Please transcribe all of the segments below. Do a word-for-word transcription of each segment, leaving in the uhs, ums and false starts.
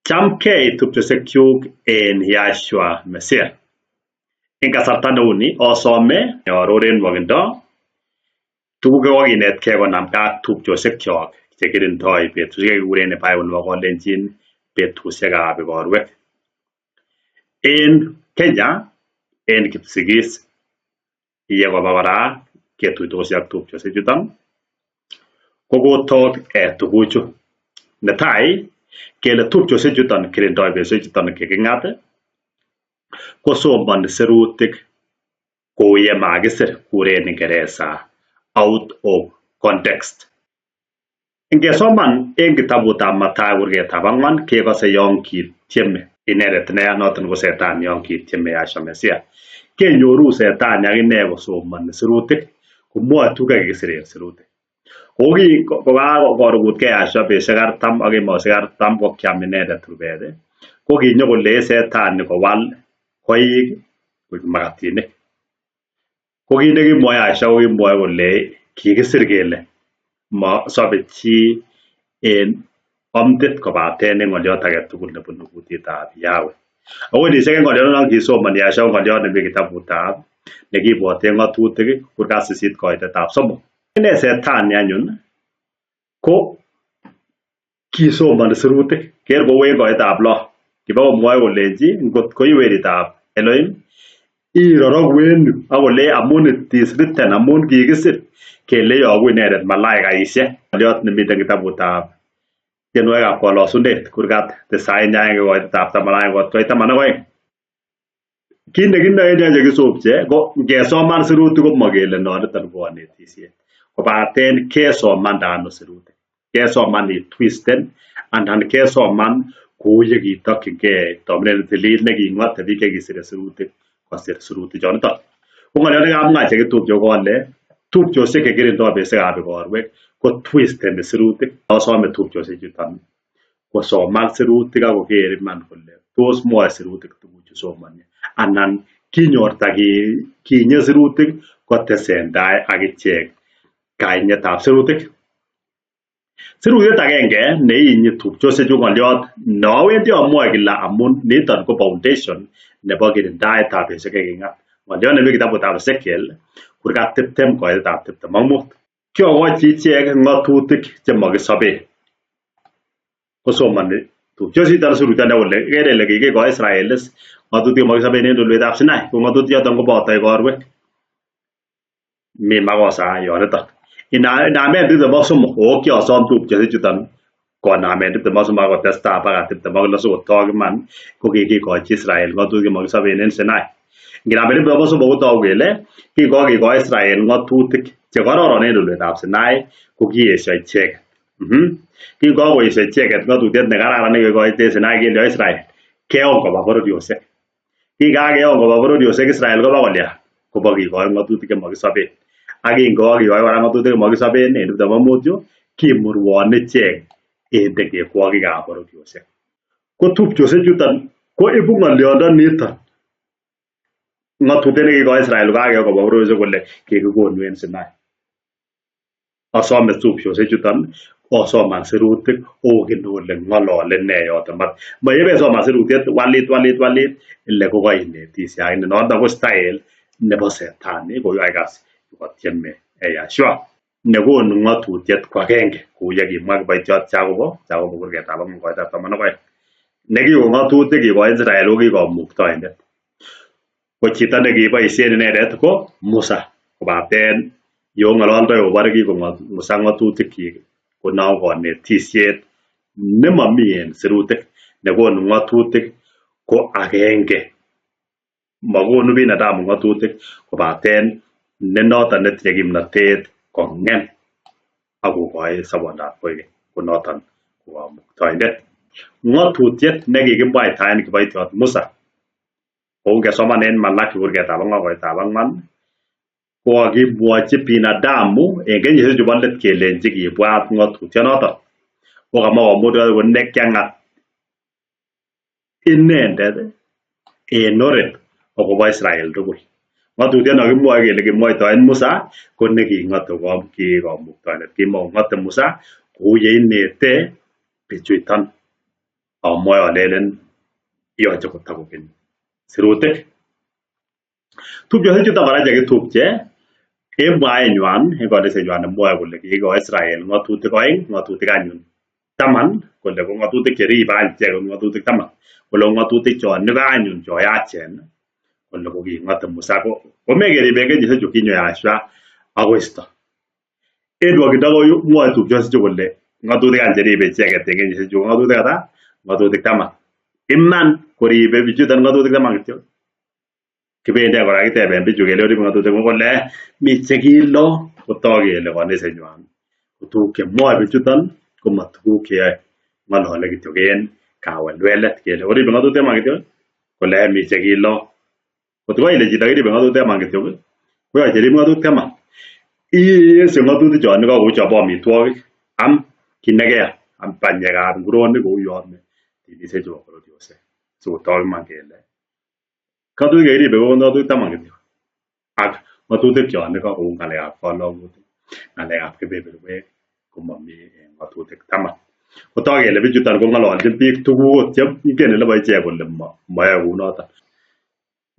Chamgei tupchosiekyuk en Yahshua Messiah. En kasarta ne u ni, osome ne aroren wakindo tuguk che kakinetke konam ak tupchosiekyok che kirindoi betusiek, kikuren ne Bible ne kolenjin betusiek ab ikorwek. En Kenya, en Kipsigis, iye kobakora ketuitosi ak tupchosiechuton, ko kotok e tuguchu. Netai, kele tupchosiechuton kirindoi betusiek chuton kekingat ko somani sirutik kou ye ma kisir, kuren Ingeresa out of context. Nge soman en kitabutab Matayo kurgetab angwan, kekose iong kitieme ineret ne noton ko Setan, iong kitieme Yahshua Messiah. Kenyoru Setan akine ko somani sirutik, ko moa tuka kisir en sirutik. Ko ki, ko, ko ba, ko, ko rugut ke Yahshua betusiek artam, aki mosiek artam, ko kiam ineret rubede. Ko ki nyo ko le Setan ni ko wal, ko ik, ko ik makatine. Ko kine kimoa Yahshua, ko kimoa kole, kikisir kele ma sobechi en omdet kobaten e ngoliot age tugul ne bunu kutitab Yahweh. Ako ni seke ngoliot ne kisomani Yahshua, ngoliot ne mi kitabutab, ne kibote ngatutik, kurkasisit koitetab somo. Ine Setan ni anyun, ko kisomani sirutik, ker ko wen koitetab lo. Kiba ko moa kolenji, ngot ko i weritab Elohim, irorok wenu, ak kole amun it is written, amun kikisir, kele iyogu ineret malaika ise. Ngoliot ne miten kitabutab, ken wekab Kolosunet, kurgat, te sain yang koitetab, taman ang kot, koitetab, taman ang kot. Kine kine ine je kisopche, ko, kesoman sirutik ko makele nolitan ko anetisiet. Kobaten kesoman dano sirutik. Kesoman i twisten, andan kesoman kuye kitok ke, tominen tilit ne kingot, te bike kisire sirutik, ko sire sirutik joniton. Ko ngoliot ne kam ngache kitupcho kole, tupchosiek ke kirindoi betusiek ab ikorwek, ko twisten sirutik, osome tupchosiechuton. Ko soman sirutik ak ko keri man kole. Tos moa sirutik tuguchu somani. Anan kinyorta ki, kinye sirutik ko tesendai ak ichek kainyetab sirutik. Sirutiet akenge ne inyi tupchosiechu ngoliot ne wendi omoa kila amun niton ko foundation ne bo kirindaitab betusiek kekingat. Ngoliot ne mi kitabutab Esekiel, kurgat tiptem koitetab tiptem ak mut. Kio ko chichek ngatutik che makisabe. Ko somani tupchosi tan suru tan ole, kere lagi ke ko Israelis, ngatutik makisabe ne luluetab Sinai, ko ngatutik yoton ko botoi korwek. Mi makosa yoneta. Ina, ina men dito maksum, o kio som tupchosi chutan. Ko na men dito maksum ko testa pa ka dito maksum so tog man, ko ki ki ko Israel, ngatutik makisabe ne Sinai. Ngira beri bebo so bogo tau gele, ki ko, ki ko Israel ngatutik, che ko roro ne luluetab Sinai, ko ki e sai chek. Mhm. Ki ko ko e sai chek, ngatutik ne karara ne ko te Sinai ki le Israel. Ke on ko ba poro diose. Ki ka ke on ko ba poro diose Israel ko ba ko lia. Ko ba ki ko ngatutik makisabe. Aki ko ki ko ngatutik makisabe ne, ne da mamutu, ki murwane chek. E de ke ko ki ka poro diose. Ko tupchosi chutan, ko ibu ngolionda nitan. Ngatutiet ne ki ko Israel ka ke ko ba poro diose ko le, ke ko nuen Sinai. Osome tupchosi chutan, osoman sirutik, o ki nule ngolole ne yotamat. Ma ibe soman sirutiet, walit, walit, walit, le ko ka ine, tisia ine, no da ko style, ne bo Setan ni, ko ai kas, ko tieme, e Yahshua. Ne ko ngatutiet ko akenge, ko yagi mak bai tiot Jakobo, Jakobo kurgetab angwan koitetab taman ak mut. Ne ki ko ngatutik ki ko Israel, o ki ko muktoindet. Ko chita ne ki ba isen ne ret ko Musa. Kobaten, yo ngalal do yo bar ki ko ngat-, Musa ngatutik ki, ko nau ko ne tisiet, ne ma mien sirutik, ne ko ngatutik, ko akenge. Ma ko nu binadamu ngatutik, kobaten, ne notan ne tiegim na tet, ko ngen. Aku ko ai sabondat ko ige, ko notan, ko muktoindet. Ngatutiet, ne ki ki bai tain ki bai tiot Musa. Ko nge soman en Malaki kurgetab angwan koitetab angwan. Ko aki buachi binadamu, e nge Yesu jubalet ke lenji ki buat ngatutiet noto. Ko kama ko muda ko ne kiangat. Inendet, e noret, o ko ba Israel dukul. Ngatutiet no ki mua ke le ki mua ito en Musa, ko ne ki ngat ko ki ko muktoindet. Ki mua ngat Musa, ko ye inete, pichuitan. Amoe olelen, ioche kota kobin sirutik. Tupchosiek chuton kora che kitupche, e mwaenywan, e kanisenywan, e mwae kole kigo Israel ng'atutik oeng, ng'atutik anyun taman, kole ko ng'atutik che riba anche, ko ng'atutik taman, kole ko ng'atutik chon nika anyun cho yachen, kole ko king'ot Musa ko, ko me keribe ngenyi se chu kinyo Yahshua a Kristo. Edwa kidogo yu mwae tupchosiek chu kole ng'atutik anche ribe cheke te ngenyi se chu ng'atutik ata, ng'atutik taman. Iman ko ribe bichutan ng'atutik taman kityo. Kibende kora kiteben bichu kele oribe ng'atutik, kole mi che kilo, kota kele kanisenywan. Ko tuke mwae bichutan, ko ma tuke ng'alale kityo ken, kawelwelet kele oribe ng'atutik taman kityo, kole mi che kilo. Ko tuke ile chito kiribe ng'atutik taman kityo, ko ioche ribe ng'atutik taman. Iese ng'atutik chon nika ko ucha bo amitwogik, am kinegea, am panyekab nguroni ko uiome, tinisechu kolo diose. So tog man kele. Katutik keribe ko ng'atutik taman kityo. Ak ng'atutik chon nika ko ng'alekab kalogut, ng'alekab kebeberuek, ko mami, eh, ng'atutik taman. Kota kele bichutan ko ng'alolchin bik tuku kot che, ikene le bai che kole ma, ma e kunotan.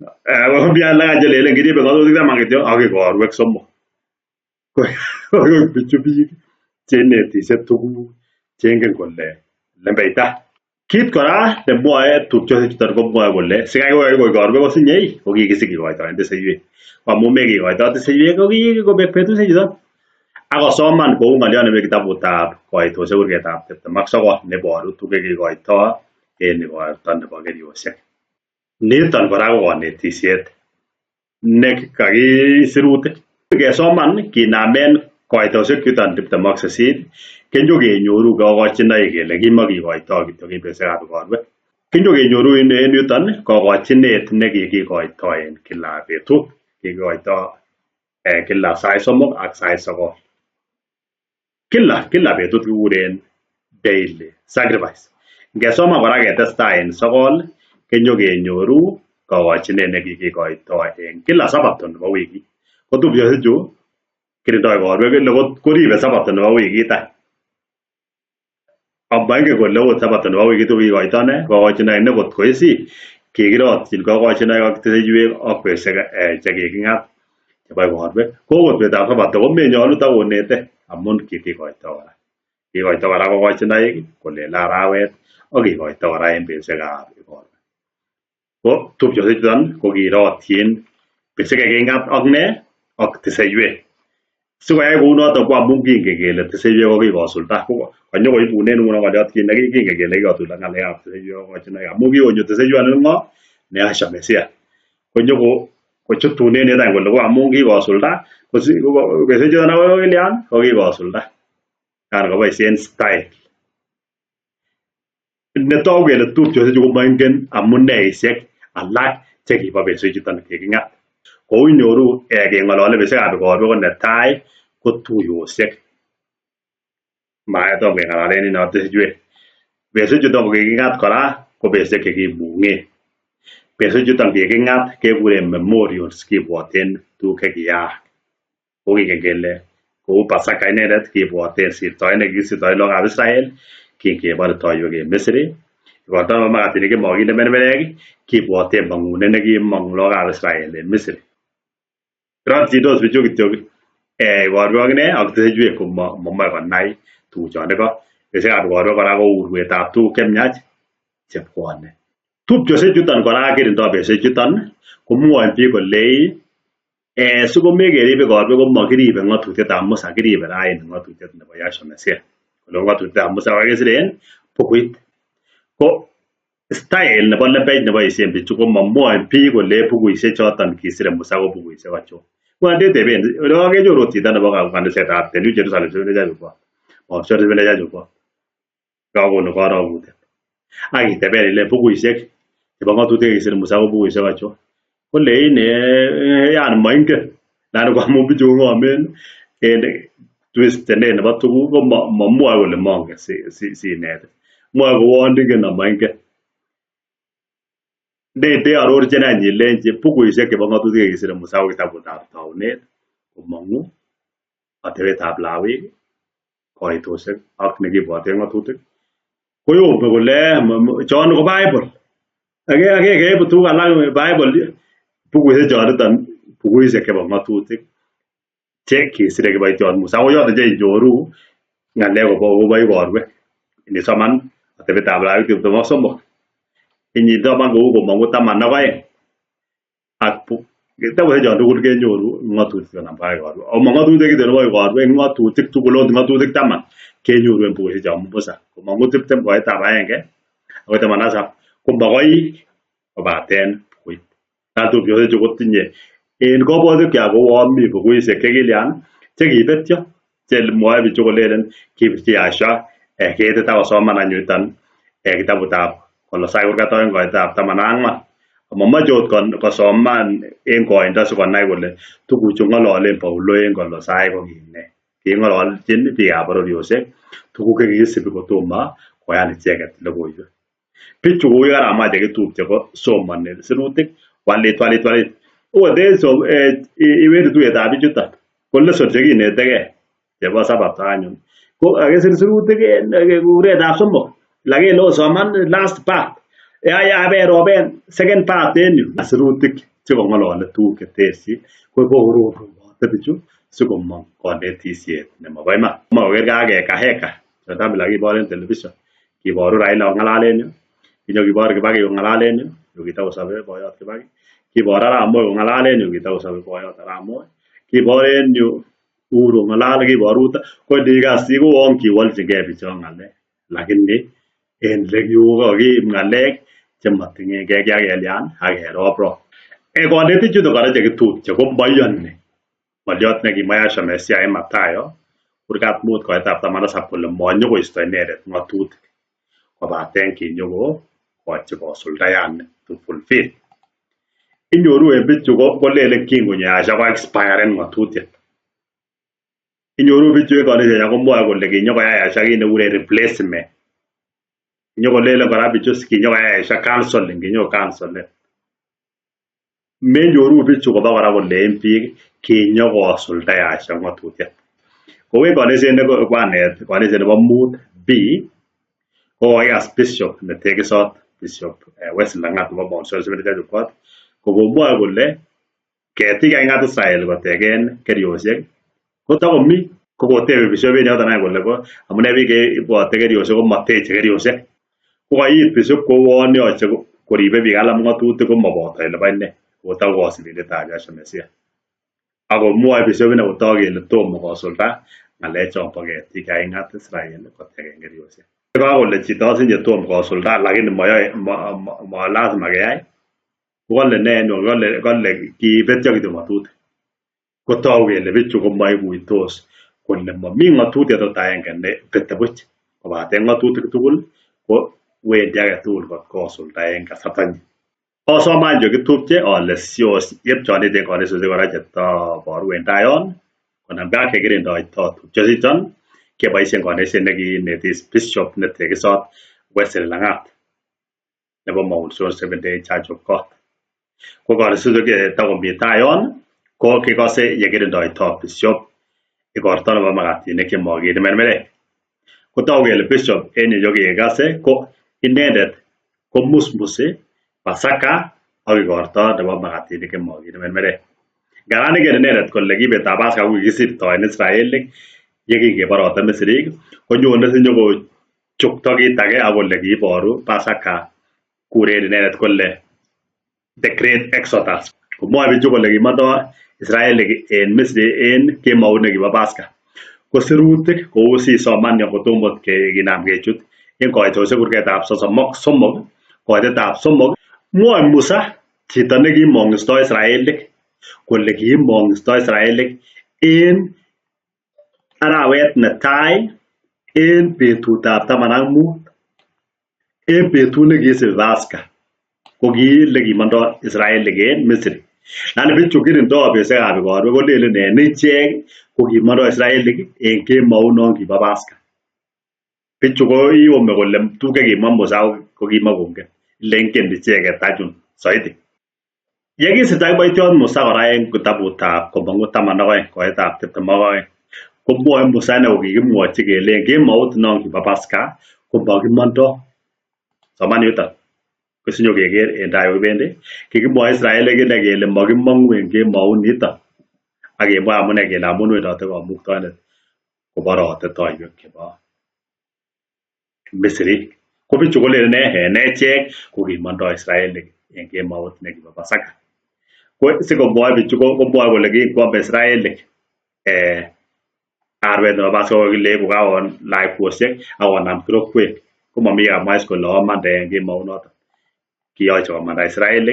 Eh, ko bia la che lele kiribe ng'atutik taman kityo, aki koruek somok. Ko, ko bichu bik che ineti se tuku, che ingen kole lembeita. Kit kora ne mwae tupchosiek chuton ko mwae kole, sika ko, ko, ko, ko, ko sinyei, ko ki, ki, si kikoito, ente se yue. Ko amu me kikoito, ente se yue, ko ki, ko bek petu se chuton. Ako soman ko ungalion me kitabutab, koito se urketab, te, te mak soko, ne boru, tuke kikoito, e ne koito, ne bo keriosek. Niton kora ko konetisiet. Ne kaki sirutik. Ke soman, kinamen koito se kitan dipta mak se sid. Kenyo kenyoru ka kochina ikele, ki ma kikoito, kito ki pese ka tu korbe. Kenyo kenyoru in, in yutan, ka kochinet ne ki, kikoito en, kila betu, kikoito, eh, kila sai somok, ak sai soko. Kila, kila betut kikuren daily sacrifice. Nge soma kora ke testa en sokol, kenyo kenyoru, ka kochine ne ki, kikoito en. Kila sabaton ba wiki. Ko tupchosiek chu, kiri toi kor, be kele ko, ko ribe sabaton ba wiki ta. Aba nge kole ko sabaton ba wiki tu kikoito ne, ka kochine ne kot ko isi. Kikirot, chin ka kochine ka te se yue, ok, pese ka, eh, che kikingap. Che bai kor be. Ko kot be ta sabaton, ko me nyolu ta konete. Amun ki, kikoito kora. Kikoito kora ko kochinaik, ko lela arawet, o kikoito kora en besekab ikor. Ko tupchosiek chuton, ko kirotin, beseke keng'at ok ne, ok te se yue. Siko ai ko uno to ko amun kingekele, te se yue ko kikosulta, ko, ko nyo ko ipunen uno ko diot kine, kingekele, kikosulta, ng'alekab te se yue ko kochinaik, amun ki onyo te se yue anengo, ne asha Mesia. Ko nyo ko, ko chutunen ne ta ko, ko amun kikosulta, ko si, ko, ko, bese chuton ko kilian, ko kikosulta. Kan ko bai sien style. Ne tau kele tupchosiek chu ko maingen amun ne isek alak che ki ba besu chutan kikingap. Ko unyoru e ke ngalo le besekab ko be ko ne tai ko tu yosek. Ma e tau ke ngalo le ni no te se yue. Besu chutan kikingap kora ko beseke ki munge. Besu chutan kikingap ke kure memorials ki boten tu ke kiak. Ko kikengele, ko Pasaka ineret, ki bote sirtoi ne ki sirtoi lokab Israel, ki, ki bar toi ke Misri. Ko ta ma katini ke mogi ne men men ki, ki bote mangune ne ki mang lokab Israel e Misri. Rat si dos bichuk tiok, e, war ne, ak te se yue ko ma, ma, ma ko nai, tu chane ko, e se ar war ko ra ko ur we ta tu kem nyach, chep ko ne. Tupchosiek chuton kora kirin to besu chuton, ko mua en pi ko lei, e, su ko me keribe kor be ko ma keribe ng'atutiet a Musa keribe ra en ng'atutiet ne ba Yahshua Mesia. Ko lo ng'atutiet a Musa wa ke siren, pukuit. Ko style ne ba le peit ne ba isien pi chu ko ma mua en pi ko le pukuise chuton ki sire Musa ko pukuise wa chu. Wa de te ben, lo ke jo roti ta ne ba ka kan se ta te New Jerusalem se ne ja ju ko. O se ne ja ju ko. Ka ko no kara bute. Aki te beri le pukuisek. Te ba ng'atutiet ki sire Musa ko pukuisek acho. Ko le ne, eh, yan maingen. Na ko amu bichu ng'amen. Ke ne twist ne ne ba tu ko ma, ma mua ko le mange si, si, si ne. Mua ko wandi ke na maingen. De, de aror chena ni lenche pukuisek ke ba ng'atutiet ki sire Musa ko kitabu ta taunet. Ko mangu. A te be ta blawi. Koitosek, ak ne ki bote ng'atutiet. Koyome kole, eh, m-, m-, chon ko Bible. Ake, ake, ake, tuguk alak Bible, bukuisiek chon iton, bukuisiek chebo ng'atutik. Che kisire kiboitiot Musa. Ko yoto che inyoru ng'alek kobo, kobo ikorue. Inisoman, Atebetab Lawi tiptem ak somok. Inisoman ko u komong'u taman ak aeng. Ak bu-, kitabu se chon tugul kenyoru ng'atutik chon ambai ikorue. O ma ng'atutik kite ambai ikorue, ng'atutik tugul, ng'atutik taman. Kenyoru en bukuisiek chon Musa. Komong'u tiptem koitab aenge. Koitab taman ak saba. Ko makoi, kobaten bukuit. Tatu biose chu kotinye. En kobotiok ko uomi bukuisiek che kilian, che kibetio. Che mwae bichu kolelen, kibetio asha, eh, kete ta kosoman anyu iton, eh, kitabutab Kolosai kurkat aeng koitab taman ak ang'uan. Mama chot kon kosoman en koinda su konai kole, tuku chu ng'ololen Paulo en Kolosai ko kine. King'ololen biik ab bororiosiek, tuku ke kisibi kotoma, ko yani cheket logoyo. Bichu ko ui kara ma che kitupche ko somani sirutik, walit, walit, walit. O de so, eh, i, i weri tuiyetab bichuton. Ko lesson che kineteke. Chebo Sabat anyun. Ko, ake sir-, sirutik, eh, ake kuretab somok. Lage lo soman last part. Ya, ya, be, ro, be, second part, en yu. Sirutik, che ko ng'olole tuke tesi. Ko, ko, ro, ro, te bichu, si ko mong, ko ne tisiet, ne ma bai ma. Ma, wer ga, ge, ka, he, ka. Sa tabi lagi bolen television. Kiboru Raila ong'alalen yu. Inyo kiboru Kibaki ong'alalen yu. Yu kita usabe boyot Kibaki. Kiboru Arap Moi ong'alalen yu. Kita usabe boyot Arap Moi. Kiboru en yu Uhuru ong'alal, kiboru Ruto. Ko di kasi ko ong kiwal chingge bichong ale. Lakini en legi ugo ki ng'alek. Che matinge ke kia ke lian. Ake ropro. E ko de ti chuto kara che kitupche ko bayan ne. Ng'olyot ne kimwae Yahshua Messiah en Matayo, kurkat mut koetab taman ak saba kole monyo ko isto ineret ng'atutik. Kobaten kinyo ko, ko achi ko suldayan to fulfill. Inyoru e bichu ko, kolele kingunyo asha ko expire en ng'atutiet. Inyoru bichu e kone ya ko mwae kole kinyo ko ya asha kine ure replacement. Inyo kolele kora bichu kinyo ko ya asha counseling, kinyo counseling. Menyoru bichu koba kora kole en biik, kinyo kosulda asha ng'atutiet. Ko we kanisa ne ko, kwanet, kanisa nebo mut, B, ko kogas bishop ne tekisot, Bishop, eh, Wesley Langat nebo Mount Sorosabeti Church of God. Ko komwae kole, ketik aeng at Israel koteken keriosiek, Ko ta komi, ko kotebe bishop en ioto nai kole ko, amune biik ke ibote keriosiek, ko mateche keriosiek. Ko kaiit bishop ko uoni oche ko, koribe biik alap ng'atutik ko maboto ele baine. Ko ta ko sibi de ta Yahshua Messiah. Ako mwae bishop ina ko ta kele tomo kosulda, ng'ale chombo ketik aeng at Israel koteken keriosiek. Ko kole chito sinye tomo kosulda, lakini ma, ma, ma, ma lazima ke ai. Ko kole ne, no, kole, kole kibetio kitu matut. Ko tau kele bichu ko maikuitos kole momi ng'atutik ata aeng ne bete buch. Kobate ng'atutik tugul ko wendi ake tugul kot kosulda aeng ka Satan. Osoman yo kitupche, ole sios, yep choni te kone susi kora cheta boru en taion. Ko namba ke kirin doi to tupche si chon. Ke bai sien kone sien ne ki ne tis bishop ne tekisot Wesley Langat. Nebo Mount Sorosabeti Church of God. Ko kore susu ke ta ko mi taion, ko ke kose ye kirin doi to bishop, i korto nebo magatine ke mogi ne mermere. Ko ta ko kele bishop, en yo ke kase, ko inendet, ko musmusi, Pasaka, o i korto nebo magatine ke mogi ne mermere. Garani ke inendet, ko legi beta Pasaka, ko kisip to en Israel, ye ki ke baro ta Misri, ko nyo ne sinyo ko chukto ki take a kole ki boru Pasaka kure di neret kole the great Exodus. Ko mwae bichu kole ki mando Israel ki en Misri en ke mau ne ki ba Paska. Ko sirutik ko usi soman ne ko tumot ke ki nam ke chut. En ko ito se kurketab so somok somok. Ko etetab somok. Mwae Musa chito ne ki mong'isto Israel. Kole ki mong'isto Israel en arawet ne tai, en betutab taman ak mut, en betut ne kisibi Paska. Ko ki legi mando Israel legi en Misri. Nani bichu kirin do bese abi kor, ko lele ne, ne chek, ko ki mando Israel legi, en ke mau non ki ba Paska. Bichu ko i ome kole, tuke ki ma Musa, ko ki ma konke. Lengen di cheke tajun, soiti. Ye ki sitaki bai tion Musa kora en kitabutab Komong'u taman ak oeng, ko etab teptem ak oeng. Ko mwae Musa ne ko ki mwae chike le, ke mau ti non ki ba Paska, Ko makimondo. Soman yuto. Ko sinyo keker en tai yu kibendi. Kikimwa Israel kina kele makimong'u en kemoun nito. Ak kemwa amun kele amun wendote Kamuktaindet kobarote toiwek keba Misiri. Ko bichu ko lele ne, he, ne chek, ko kimondo Israel en kemout ne kiba Pasaka. Ko, si ko boi bichu ko, ko boi ko lele ki, ko ba Israel, eh, arwet no bas ko kile ko ka on lai ko sek, a on am kro kwe. Ko mami a mais ko lo mande en kemout nota. Ki oi cho manda Israel,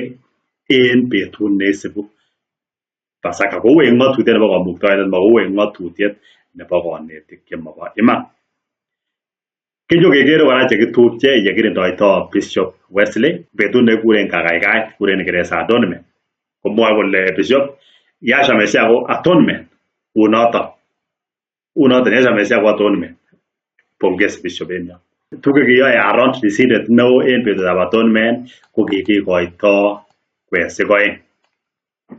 en betun ne sibu. Pasaka ko ueng ng'otutiet ne ba Kamuktaindet, ma ko ueng ng'otutiet ne ba kone ti kema ba ima. Kinyo keker kora che kitupche, ye kirindoi to Bishop Wesley, betun ne kuren kakaikai, kuren kere sa atonement. Ko mo ko le Bishop, Yahshua Messiah ko atonement, unoto. Unoto ne Yahshua Messiah ko atonement. Pongesi Bishop enyo. Tuke ki yo e Aaron, risidet no en betut ab atonement, ko ki ki koito, kwe se koe.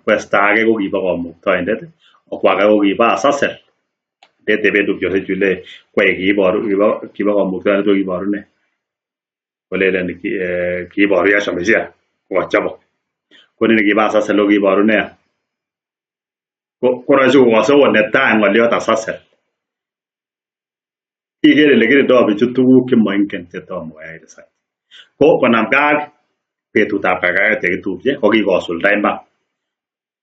Kwesta ake ko kiba Kamuktaindet, o kwa ake ko kiba Azazel. Dete betu kio se chule, kwe kiba ru, kiba, kiba Kamuktaindet, kiba ru ne. Ko lele ni ki, eh, kiba ru Yahshua Messiah, ko chabo. Ko ne kiba Azazel o kiba ru ne. Ko, ko ra ju ko so ne ta ngolio ta Azazel. Ikele le kele dobi chu tuku ki moingen che tomo ya ire sai. Ko, ko nam kak, betut ab kak, te ki tupche, ko ki ko sultai ba.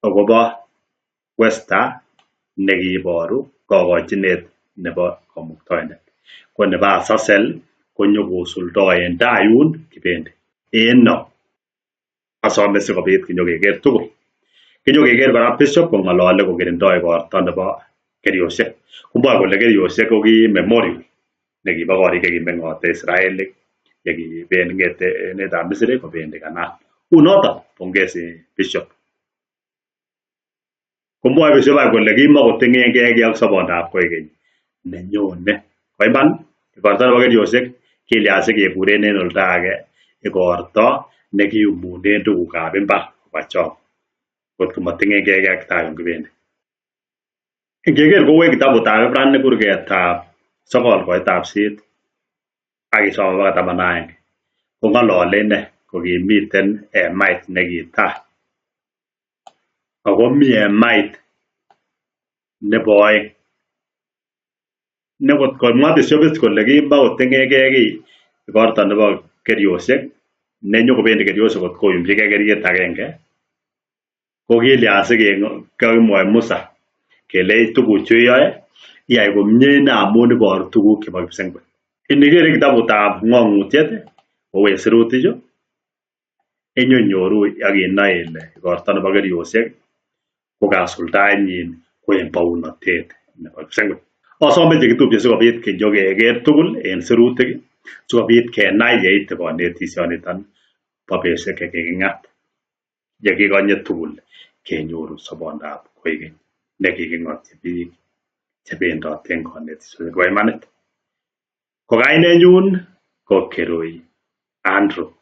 O ko ba, kwesta, ne kiba ru, ko ko chinet, ne ba Kamuktaindet. Ko ne ba Azazel, ko nyo ko sultai en daiun, kibende. Eno. Asome si ko bit kinyo keker tuku. Kinyo keker kora Bishop ko ngalo le ko kirindoi ko artan ba keriose. Kumba ko le keriose ko ki memorial. Ne kiba kori ke ki mengote Israel. Ye ki ben ngete ne ta Misiri ko ben de kana. Unota pongesi Bishop. Kumbo ai Bishop ai ko le ki mo ko tenge ke ke ak sabon da ko ke. Ne nyo ne. Ko iban, ko artan ba keriose, ki le ase ke kure ne nol ta ke. E ko arto, ne ki umu ne tu ku ka ben ba, ba cho. Kot ko mo tenge ke ke ak ta yung ben. Ke ke ko we kitabu ta ke pran ne kur ke ta. Sokol ko ta sit. Aki so ba ta manaeng. Ko ngalo le ne, ko ki miten e mait ne ki ta. Ako mi e mait ne boi. Ne kot ko mate siobes ko lagi ba o tenge ke ki. Ko artan ba keriose. Ne nyo ko ben keriose kot ko yum ke keriose ta ke. Ko ki le ase ke ka mo e Musa. Ke le tuku chu ya e. Ya ko mie na mo ne bor tuku ke ba sengbe. Ini ke re kitabu ta ngongu tiete. O we seru ti jo. E nyo nyoru aki na ele, ko artan ba keriose, ko ka sultai nyin, ko en pauna tet, ne ba sengbe. O so me je ki tu pia so bit ke jo ke ke tukul, en seru te, so bit ke na ye te ba ne ti so ne tan, pa pe se ke ke ngat. Ye ki ko nye tukul, ke nyoru so bonda, ko ke, ne ki ke ngat te bi, te ben da ten ko ne ti so ko manet. Ko kaine yun, ko keroi, Andrew.